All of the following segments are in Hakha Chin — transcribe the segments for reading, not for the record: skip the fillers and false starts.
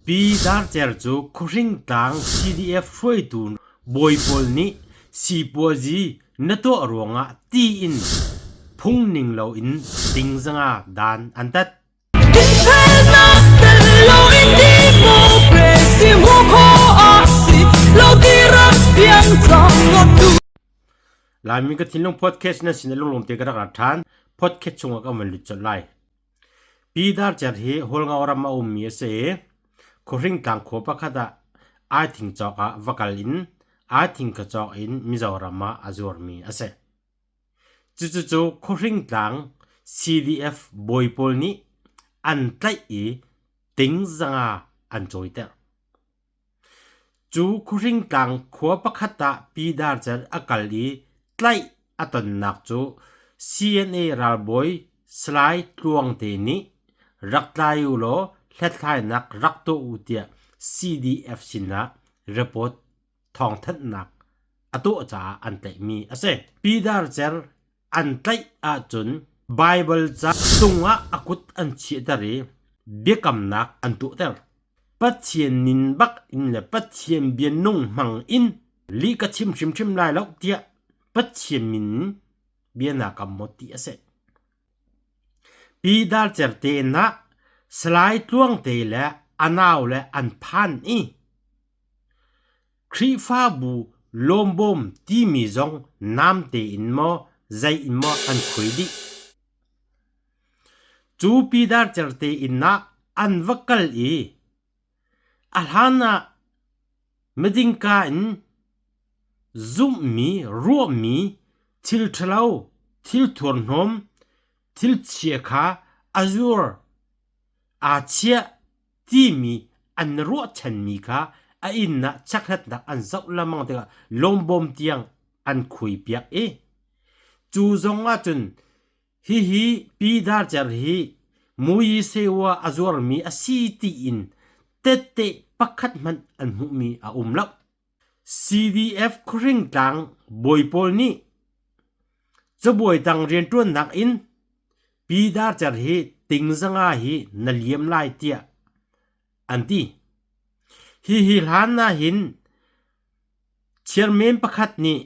Pi Dar Cer cu Khuahring tlang CDF hruaitu bawi pawl nih sipuazi na tuah ruangah tiin phungning loin ting zanga dan an tat. Laimi ka thinlung podcast na sin lunglawm te ka rak ra ṭhan. Podcast chungah ka van lut colh lai. Pi Dar Cer hi Hualngo ram a ummi a si i Khuahringtlang khua pakhat ah aithing cawk ah va kal in aithing kha cawk in Mizoram ah a zuarmi a si. Cucucu Khuahringtlang CDF bawi pawl nih an tlaih i ting zanga an cawiter. Cu Khuahringtlang khua pakhat ah Pi Dar Cer a kal i tlaih a tonnak cu CNA ralbawi Salai Tluangte nih rak tlai ulaw hlathlainak rak tuah u tiah CDF sinah report thawngthanhnak a tuah caah an tlaihmi a si. Pi Dar Cer an tlaih ahcun Baibal ca cungah a kut an chiahter i biakamnak an tuahter. Pathian min bak in le Pathian bia nung hmang in lih ka chim hrimhrim lai lo tiah Pathian min bia naa kam maw ti a si. Pi Dar Cer te inn ah Salai Tluangte le a nau le an phan i Khrihfabu lawmbawm timi zong namte in maw zei in maw an khui dih. Cu Pi Dar Cer te inn ah an va kal i a hlan ah midingka in zumhmi, ruahmi thil ṭhalo, thil thurhnawm, thil chia kha a zuar, aa chiah timi an ruahchanmi kha a inn ah chekhlatnak an zoh lengmang tikah lawmbawm tiang an khuipiak i cu zong ahcun hihi Pi Dar Cer hi Muyi Sewa a zuarmi a si tiin tette pakhat hmanh an hmuhmi a um lo. CDF Khuahringtlang bawi pawl nih cabuai tang rianṭuannak in Pi Dar Cer hi ting zanga hi na liam lai tiah an ti. Hihi hlan ahhin chairman pakhat nih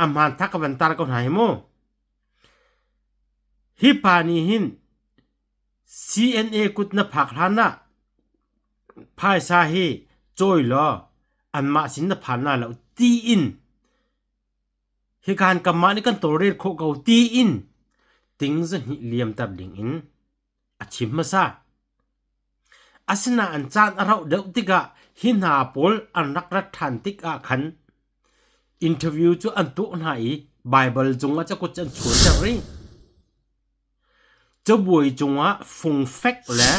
a hmanthlak ka van tar ko hna hi mu. Hi pa nih hin CNA kut na phak hlan ah phaisa hi cawi law anmah sin na phan lai lo tiin hikan kanmah nih kan tawlrel khawh ko tiin ting zahnih liamter ding in a chim hmasa. Asinain caan a rauh deuh tikah hi hna pawl an rak rat ṭhan tikah khan interview cu an tuah hna i Baibal cungah cakut cu an chuanter rih. Cabuai cungah fungfek le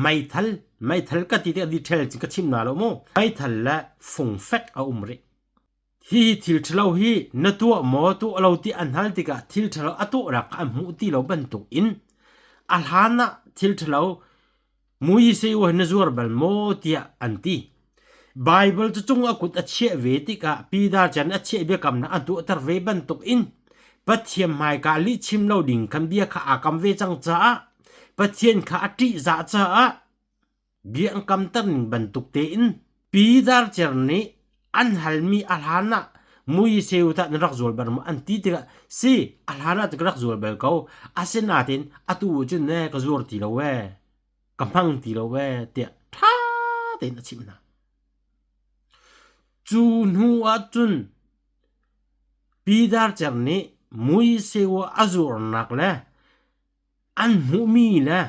meithal, meithal ka ti tikah detail cun ka chim hna lo mu. Meithal le fungfek a um rih. Hihi thil ṭhalo hi na tuah maw tuah lo ti an hal tikah thil ṭhalo a tuahnak kha an hmuh ti lo bantuk in a hlan ah thil ṭhalo Mui-se-u na zuar bal maw tiah an ti. Baibal cu cung a kut a chiah ve tikah Piter chan a chiah biakamnak a tuahter ve bantuk in Pathian hmaika lihchim lo ding khan bia kha aa kam ve cang caah Pathian kha a ṭihzah caah bia an kamter ning bantuk tein Piter cer nih an halmi a hlan ah mui-seu tah na rak zual bal maw an ti tikah si a hlan ah ka rak zual bal ko asinain atu cun ne ka zuar ti lo ee ka hmang ti lo ee tiah ṭha tein a chimh hna. Cu hnu ah cun Piter Cer nih mui-seu a zuarnak le an hmuhmi le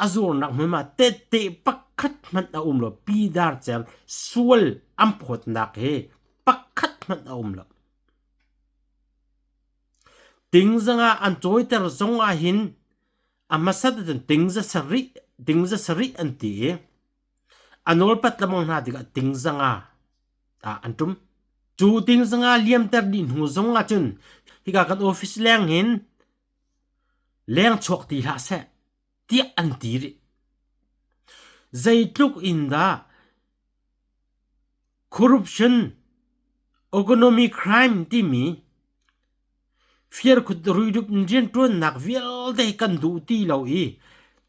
a zuarnak hmunhma tette pakhat hmanh a um lo. Pi Dar Cer sual an phawtnak hi pakhat hmanh a um lo. Tingzang ah an cawiter zong ah hin a hmasat ahcun tingza sarih tingza sarih an ti i a nawlpat lengmang hna tikah tingzang ah ah an ṭum. Cu tingzang ah liamter dih hnu zong ah cun hika kan office leng hin Leng chuak ti hlah seh tiah an ti rih. Zeitluk in dah corruption, economy crime timi firkhut ruidup in rianṭuannak vialte kan duh ti lo i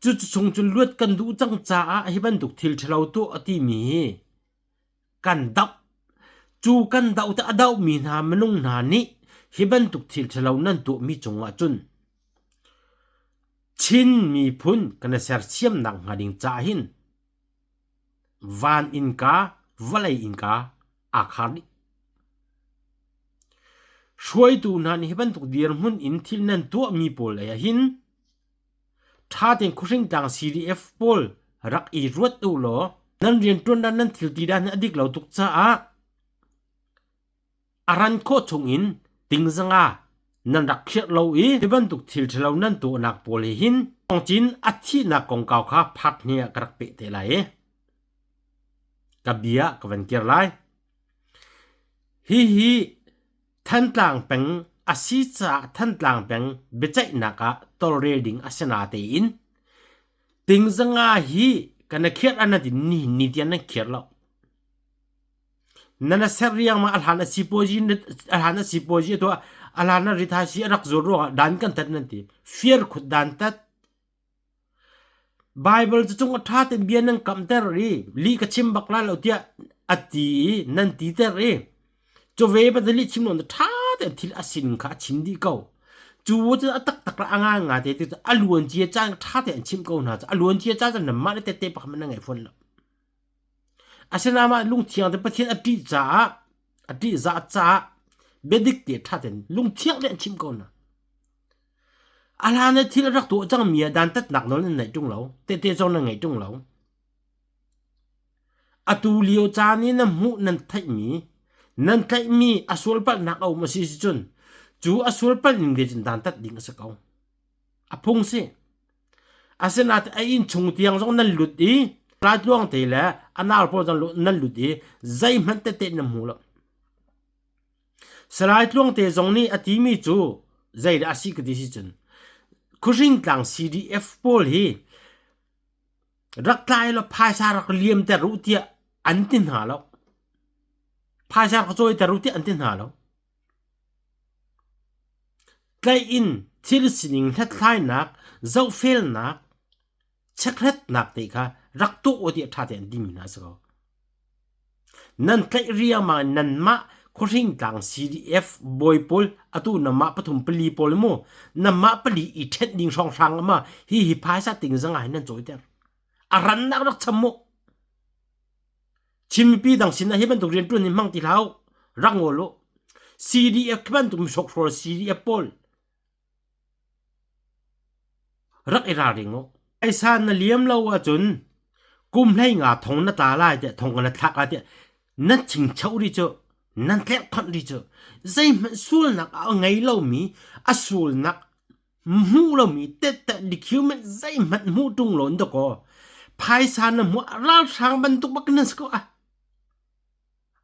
Cu chung cun luat kan duh cang caah hi bantuk thil ṭhalo tuah a timi hi kan doh. Cu kan doh te a dohmi hna minung hna nih hi bantuk thil ṭhalo nan tuahmi cungah cun Chin miphun kan i sersiamnak hnga ding caah hin van innka, vawlei innka aa khar dih. Hruaitu hna nih hi bantuk dirhmun in thil nan tuahmi pawl lei ah hin ṭha tein khuahringtlang CDF pawl rak i ruat u law nan rianṭuan dan nan thil ti dan hi a dik lo tuk caah a ran khawh chungin tingzanga nan rak khirh lo i hi bantuk thil ṭhalo nan tuahnak pawl he hin Thawngcin a thihnak kongkau kha part hnih ah ka rak peh te lai i ka bia ka van kir lai. Hihi Thantlang peng a si caah Thantlang peng biaceihnak ah tawlrel ding a si natein tingzanga hi kan i khirh an ti nihin ni tiang nan khirh lo. Nan a ser riangmang a hlan a sipuazi a hlan a sipuazi a tuah a hlan a rithaisi a rak zuar ruangah dan kan tat nan ti. Fir khut dan tat. Bible cu cung a ṭha tein bia nan kamhter i lih ka chim bak lai lo tiah a ti i nan titer i cu ve bantuk lih chim lo ṭha tein thil a sining kha a chim dih ko. Cu cu a taktak le a ngaingai te cu a luancia caan ṭha tein an chimh ko hna cu a luancia caan cu nanmah le tette pakhat hmanh nan ngei fawn lo. Asinain mah lungthiang te Pathian a ṭih caah a ṭihzah caah biadik te ṭha tein lungthiang tein an chimh ko hna. A hlan i thil a rak tuah cangmi ah dantatnak nawl nan neih ṭung lo, tehte zong nan ngei ṭung lo. Atu lio caan i nan hmuh nan theihmi, nan tlaihmi a sualpalhnak a um a si cun cu a sualpalh ning te cun dantat ding a si ko. A phung si. Asinain a inn chung tiang zong nan lut i tlaitluang te le a nau pawl zong nan lut i zeihmanh tete nan hmu lo. Salai Tluangte zong nih a timi cu zeidah a si ka ti si cun Khuhringtlang CDF pawl hi rak tlai law phaisa rak liamter u tiah an ti hna lo. Phaisa rak cawiter u tiah an ti hna lo. Tlaih in thil sining hlathlainak, zohfelnak, chekhlatnak te kha rak tuah u tiah ṭha tein an timi hna a si ko. Nan tlaih riangmang in nanmah khuahringtlang CDF bawi pawl atu nanmah pathum pali pawl mu nanmah pali i ṭhenh ding hrawnghrang ma hi hi phaisa ting zanga hin nan cawiter. A rannak rak cham mu. Chin mipi dang sin ah hi bantuk rianṭuan hi hmang ti hlah u. Rak ngol u. CDF khi bantuk misokhrol CDF pawl Rak i ralring u. Phaisa na liam lo ahcun kum 15 thong na tla lai tiah thong na thlak lai tiah nan chingcho rih cu nan tlerhkhonh rih cu zeihmanh sualnak a ngei lomi a sualnak hmuh lomi tette document zeihmanh hmuh ṭung lo in dakaw phaisa na hmuh ralhrang bantuk bak nan si ko ah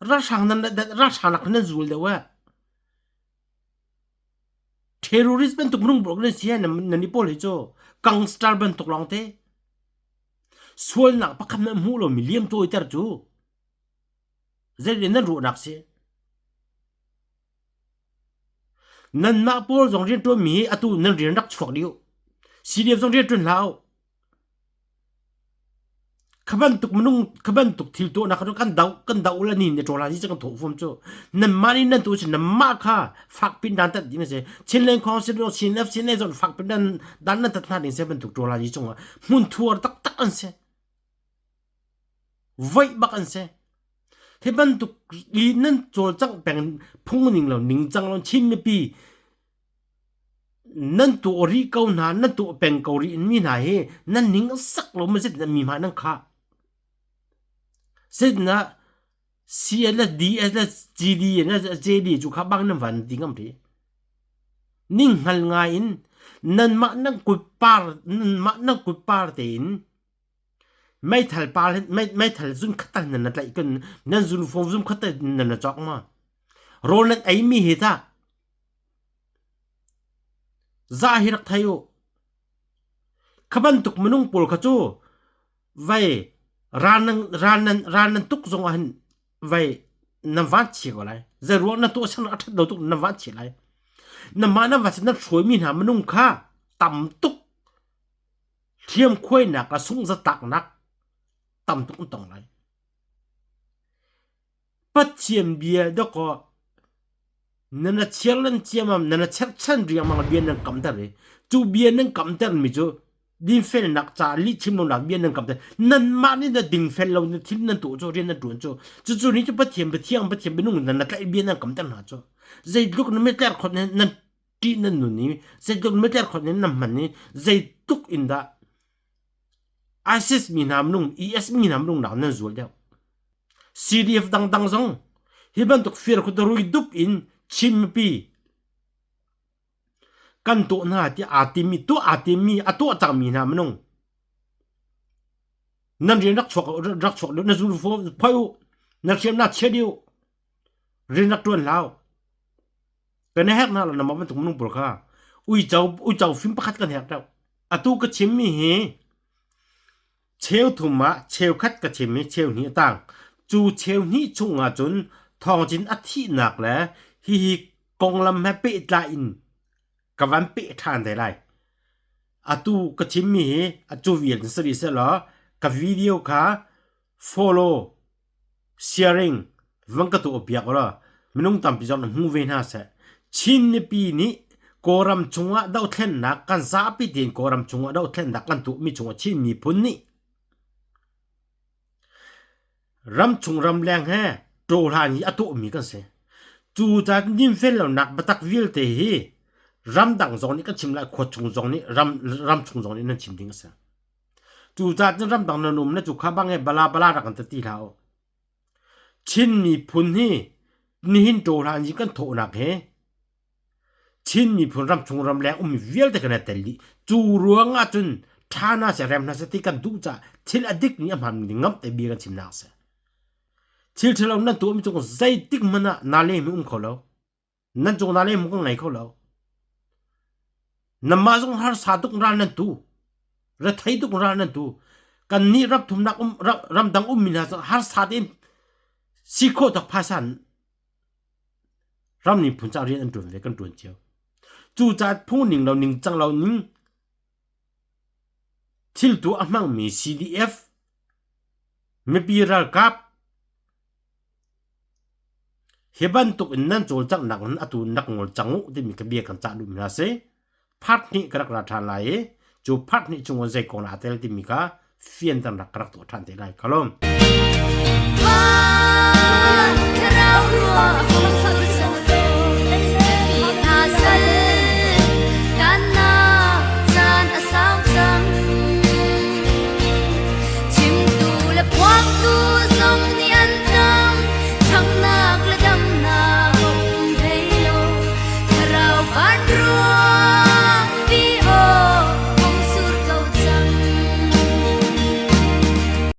ralhrang nan ralhrang nak nan zul deuh ah Terrorist bantuk minung pawl nan si nan i pawl hi cu gangster bantuk lawngte. Sualnak pakhat hmanh hmuh lomi liam cawiter cu zeitin nan ruahnak si? Nanmah pawl zong rianṭuanmi hi atu nan rian rak chuak dih u. CDF zong rianṭuan hlah u. Kha bantuk minung kha bantuk thil tuahnak kha kan doh kan doh la ni ne ṭawl hi kan thawh fom cu nanmah nih nan tu si nanmah kha fak pin dan tat ding a si Chinland Council lo CNF CNA zon fak pin dan dan nan tat hna ding se bantuk ṭawl hi cungah hmun thuar taktak an si voih bak an si hi bantuk i nan cawlcangh peng phung ning lo ningcang lo Chin mipi Nan tuah rih ko hna, nan tuah peng ko rih mi hna hi nan ning a sak lo maw zeitindah mi hmai nan khah? Zeitindah CN le DS le GD le JD cu kha bang nan van ti ngam rih? Ning hngal ngai in nanmah nan kut par nanmah nan kut par tein meithal par meithal zun khat tal nan tlaih kun nan zun fom zum khat tal nan cawk ma rawl nan ei mi hi tah Za hi rak thei u. Kha bantuk minung pawl kha cu vei ral nan, ral nan, ral nan tuk zong ah hin vei nan van chia ko lai. Zeiruang na tuah san a ṭhat lo tuk nan van chia lai. Nanmah nan van nan hruaimi hna minung kha tam tuk. Hliamkhuainak le sungzatlaknak tam tuk an tong lai. Pathian bia dawkaw nan a chiar lan ciammam nan a cherhchan riangmang bia nan kamter i cu bia nan kamter mi cu dinfelnak ca lihchim lonak bia nan kamter nanmah nih na dingfel lo na thil nan tuah cu rian nan ṭuan cu cucu nih cu Pathian Pathian Pathian minung nan na tlaih bia nan kamter hna cu zeitluk na mitler khot nan ṭih nan nun i zeitluk na mitler khot nan hman i zeitluk in dah ISIS mi hna minung IS mi hna minung nak nan zual deuh CDF dangdang zong hi bantuk firkhut rui dup in Chin mipi kan tuah hna ti aa timmi tuah aa timmi a tuah cangmi hna minung nan rian rak chuak rak chuak na zul phoi u na hriam na chia dih u rian rak tuan hlah kan herh hna lo nama bantuk minung pawl kha uico uico fim pakhat kan herh deuh atu ka chimmi hi Cheu thum ah cheukhat ka chim i cheu hnih a tang. Cu cheu hnih chungah cun Thawng Cin a thihnak le hihi konglam he pehtlai in ka van peh ṭhan te lai. Atu ka chimmi hi a cu vial in si rih sehlaw ka video kha follow, sharing van ka tuah piak ulaw minung tampi zong hmu ve hna seh. Chin mipi nih Kawlram chungah dohthlennak kan zapi tein Kawlram chungah dohthlennak kan tuahmi chungah Chin miphun nih ramchung ramleng he ṭawhlan hi a tuahmi kan si. Cu caah dinfel lonak biatak vialte hi ramdang zong nih kan chim lai, khua chung zong nih ram ramchung zong nih nan chim ding a si. Cucaah cun ramdang nan um na cu kha bang he bala bala rak kan ti hlah u. Chin miphun hi nihin ṭawhlan i kan thawhnak hi Chin miphun ramchung ramleng ummi vialte kan i tel dih. Cu ruang ah cun ṭha hna seh rem hna seh ti kan duh caah thil a dikmi a hmaanmi ngamh te bia kan chimnak a si. Thil ṭhalo nan tuahmi cung zeitik hmanh ah naa lehmi um kho lo. Nan cung na le mu ka ngei kho lo. Nanmah zong harsa tuk ral nan tu. Rethei tuk ral nan tu. Kan nih ram thumnak um ramdang ummi hna cu harsa tein si khawh tak phaisa ram ning phun ca rian an tuan ve kan tuan cio. Cu caah phung ning lo ning cang lo ning thil tu a hmangmi CDF mipi ralkap Hi bantuk in nan cawlcanghnak in atu in rak ngol cang u timi ka bia kan cah duhmi hna si. Part hnih ka rak ra ṭhan lai i cu part hnih chung in zei kong dah aa tel timi kha fianter rak ka rak tuah ṭhan te lai. Ka lawm. Thlarau ruah.